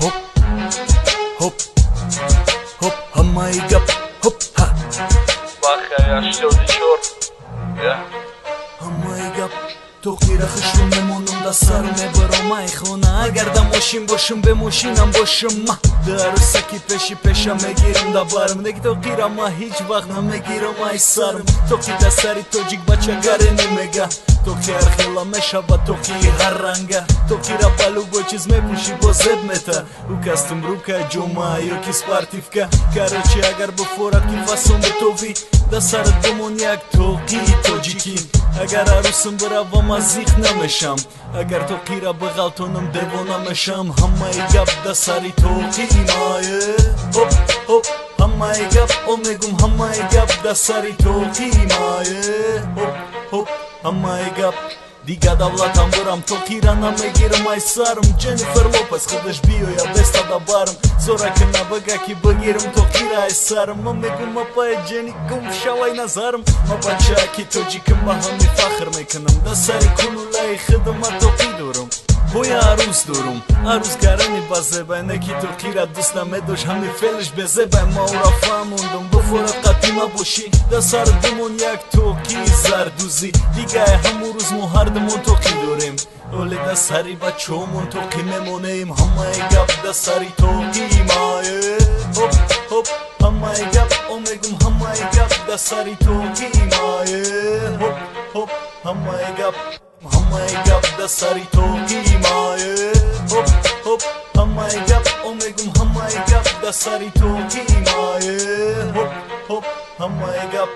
Хоп, хоп, хоп, ҳамаи гап, хоп, ҳа. Баха 84. Я. Ҳамаи гап, тоқира хушрӯ мемонам, да сар мебарам ай хона. Агар да мошин бошам, бе мошинам бошам, ма дарусаки пеши пеша мегирам да барм. Неки тоқира ма ҳеҷ вақт намегирам ай сарм. Тоқи да сари тоҷик бачагаре немега. Тоқи ҳархела мешава, тоқи ҳар ранга. Тоқира ба любой чиз мепӯшӣ, бо зеб мета. Ӯ костюм, рука, ҷома ёки спортивка. Короче, агар бифорад, ки фасон битовӣ, да сарат бимон як тоқии тоҷикӣ. Агар арӯсам биравам, аз зиқ намешам. Агар тоқира биғалтонам, девона мешам. Ҳамаи гап да сари тоқии мае. Хоп, хоп, ҳамаи гап, о мегум, ҳамаи гап да сари тоқии мае. Хоп, хоп, ҳамаи гап. Дига давлатам бирам, тоқира намегирам ай сарм. Дженнифер Лопес худаш биёя, беста да барм. Зора кина бага, ки бигирам тоқира ай сарм. Ма мегум: апай Ҷени, гум шавай назарм. Ма бачаки тоҷикам, ба ҳами фахр мекунам. Да сари кулулаи хидма тоқӣ дорам. Боя арӯс дорум, арӯс гарани базебай, не ки тоқира дӯст намедошт, ҳами фелиш безебай. Ма ӯра фаҳмондум: буфорад қадима бошӣ, да сар бимон як тоқии зардӯзӣ. Дигай ҳамун рӯз мо ҳардумон тоқӣ дорем, оле да сари бачаҳомон тоқӣ мемонем. Ҳамаи гап да сари тоқии мае. Хоп, хоп, ҳамаи гап, о мегум, ҳамаи гап да сари тоқии мае. Хоп, хоп, ҳамаи гап, ҳамаи гап да сари тоқии мае. Хоп, хоп, ҳамаи гап, о мегум, ҳамаи гап да сари тоқии мае. Хоп, хоп, ҳамаи гап.